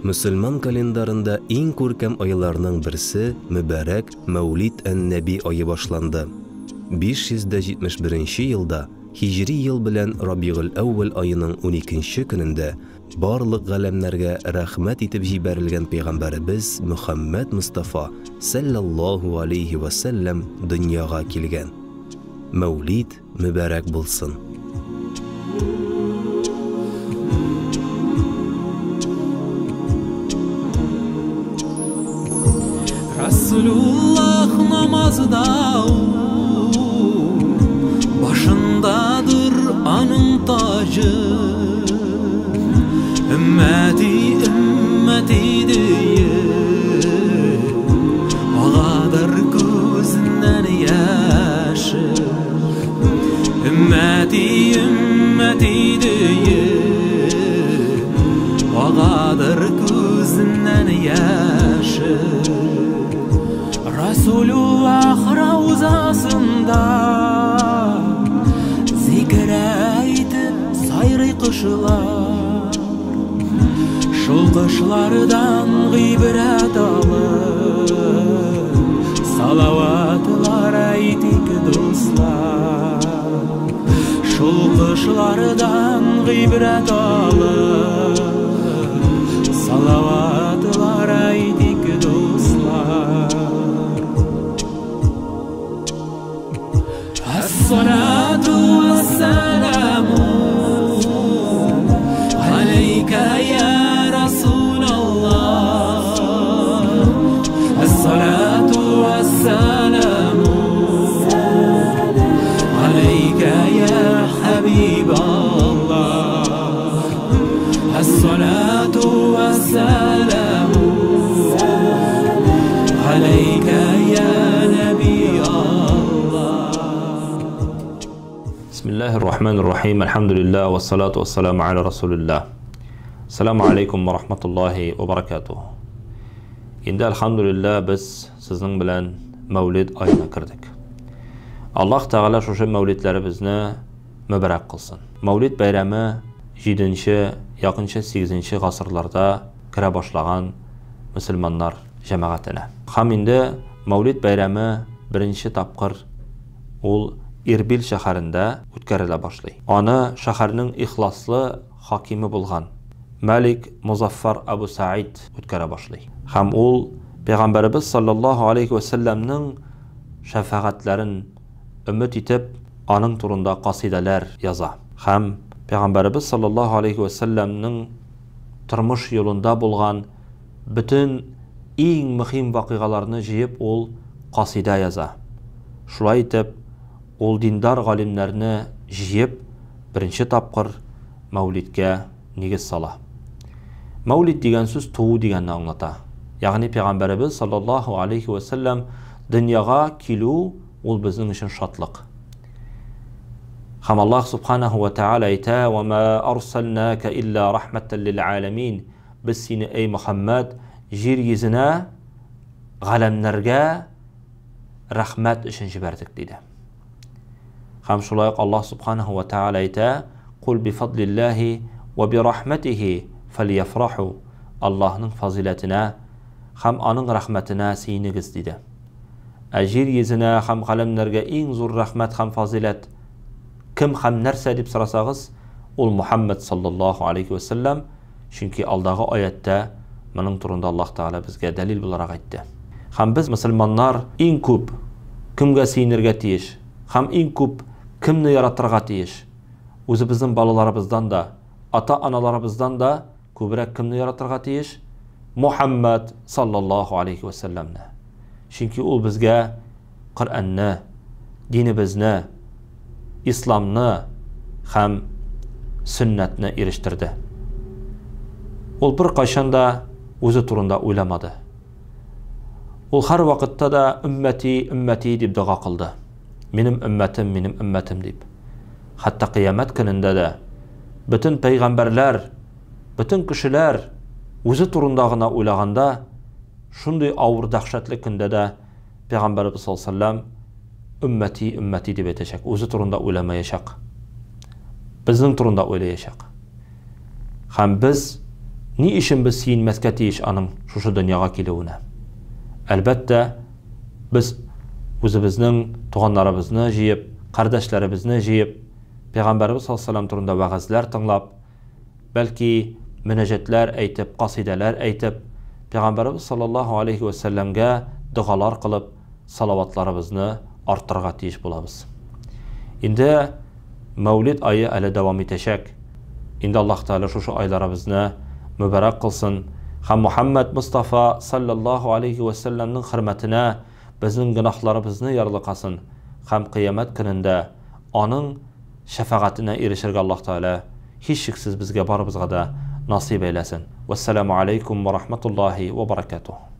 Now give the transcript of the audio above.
Мөселман календарында иң күркәм айларның берсе мөбарәк Мәүлид ән-Нәби ае башланды. 571 нче елда һиҗри ел белән Рабигыль-әүвәл аеның уникенче көнендә барлык галәмнәргә рәхмәт итеп җибәрелгән пәйгамбәребез Мөхәммәд Мостафа сәлләллаһу алейһи вә сәлләм дөньяга килгән. Мәүлид мөбарәк булсын! Расулуллах намазда ул, башындадыр аның таҗы. Өммәти, өммәти диеп, агадыр күзеннән яше. Өммәти, өммәти диеп, агадыр күзеннән яше. Расулуллах раузасында зикер әйтеп сайрый кошлар. Шул кошлардан гыйбрәт алып, салаватлар әйтик, дуслар. Шул кошлардан гыйбрәт алып, салаватлар әйтик, дуслар. Әс-салату вәс-саламу алейка я Расулаллах. Әс-салату вәс-саламу алейка я Хабибаллах. Әс-салату вәс-саламу алейка я Нәби Аллах. Бисмиллахир Рахманир Рахим. Альхамдулилlah вассалату вассаламу аля Расулилlah. Ассаламу алейкум ва рахматуллахи ва баракатух. Инде альхамдулилlah без сезнең белән Мәүлид аена кердек. Аллаһ Тәгалә шушы мәүлидләребезне мөбарәк кылсын. Мәүлид бәйрәме 7-нче, якынча 8-нче гасырларда керә башлаган мөселманнар җәмәгатенә. Һәм инде Мәүлид бәйрәме беренче тапкыр ул Ирбил шәһәрендә үткәрелә башлый. Аны шәһәрнең ихласлы хакиме булган Мәлик Музаффар Абу Саид үткәрә башлый. Һәм ул Пәйгамбәребез саллаллаһу алейхи ва сәлләмнең шәфәгатьләрен өмет итеп, аның турында касыйдәләр яза. Һәм Пәйгамбәребез саллаллаһу алейхи ва сәлләмнең тормыш юлында булган бөтен иң мөһим вакыйгаларны җыеп ул касыйдә яза. Шулай итеп, ул диндар галимнәрне җыеп, беренче тапкыр Мәүлидкә нигез сала. Мәүлид дигән сүз туу дигәнне аңлата. Ягъни Пәйгамбәребез саллаллаһу алейхи ва сәлләм дөньяга килү ул безнең өчен шатлык. Һәм Аллаһ субханаһу ва тааля әйтә: "Ва ма арсалнака илля рахматан лил аламин". Без сине, эй Мухаммад, җир йөзенә, галәмнәргә рәхмәт өчен җибәрдек, диде. Һәм шулай ук Аллаһ субханаһу ва тааля әйтә: "Кул би фадлиллаһи ва би рахматихи фальяфраху". Аллаһның фазиләтенә һәм аның рәхмәтенә сөенегез, диде. Ә җир йөзенә һәм галәмнәргә иң зур рәхмәт һәм фазиләт кем һәм нәрсә дип сорасагыз, ул Мухаммад саллаллаһу алейхи ва сәлләм, чөнки алдагы аяттә моның турында Аллаһ Тәгалә безгә дәлил буларак әйтте. Һәм без мөселманнар иң күп кемгә сөенергә тиеш һәм иң күп кемне яратырга тиеш? Үзебезнең балаларыбыздан да, ата-аналарыбыздан да күбрәк кемне яратырга тиеш? Мухаммад саллаллаһу алейхи ва сәлләмне. Чөнки ул безгә Коръәнне, динебезне, исламны һәм сөннәтне ирештерде. Ул бер кайчан да үзе турында уйламады. Ул һәр вакытта да өммәти, өммәти дип дога кылды. Минем өммәтем, минем өммәтем дип. Хәтта кыямәт көнендә дә бөтен пәйгамбәрләр, бөтен кешеләр үзе турында гына уйлаганда, шундый авыр дәһшәтле көндә дә Пәйгамбәребез саллаллаһу алейһи ва сәлләм өммәти, өммәти дип әйтәчәк, үзе турында уйламаячак. Безнең турында уйлаячак. Һәм без Ни өчен без сөенмәскә тиеш аның шушы дөньяга килүенә? Әлбәттә, без үзебезнең туганнарыбызны җыеп, кардәшләребезне җыеп, Пәйгамбәребез саллаллаһу алейһи ва сәлләм турында вәгазьләр тыңлап, бәлки мөнәҗәтләр әйтеп, касыйдәләр әйтеп, Пәйгамбәребез саллаллаһу алейһи ва сәлләмгә догалар кылып, салаватларыбызны арттырырга тиеш булабыз. Инде Мәүлид ае әле дәвам итәчәк. Инде Аллаһ Тәгалә шушы айларыбызны мөбарәк кылсын һәм Мухәммәд Мостафа салләллаһу алейһи вә сәлләмнең хөрмәтенә безнең гөнаһларыбызны ярлыкасын һәм Кыямәт көнендә аның шәфәгатенә ирешергә Аллаһ Тәгалә һичшиксез безгә барыбызга да насыйп әйләсен. Вәссәламү алейкум вә рахматуллаһи вә баракатуһ.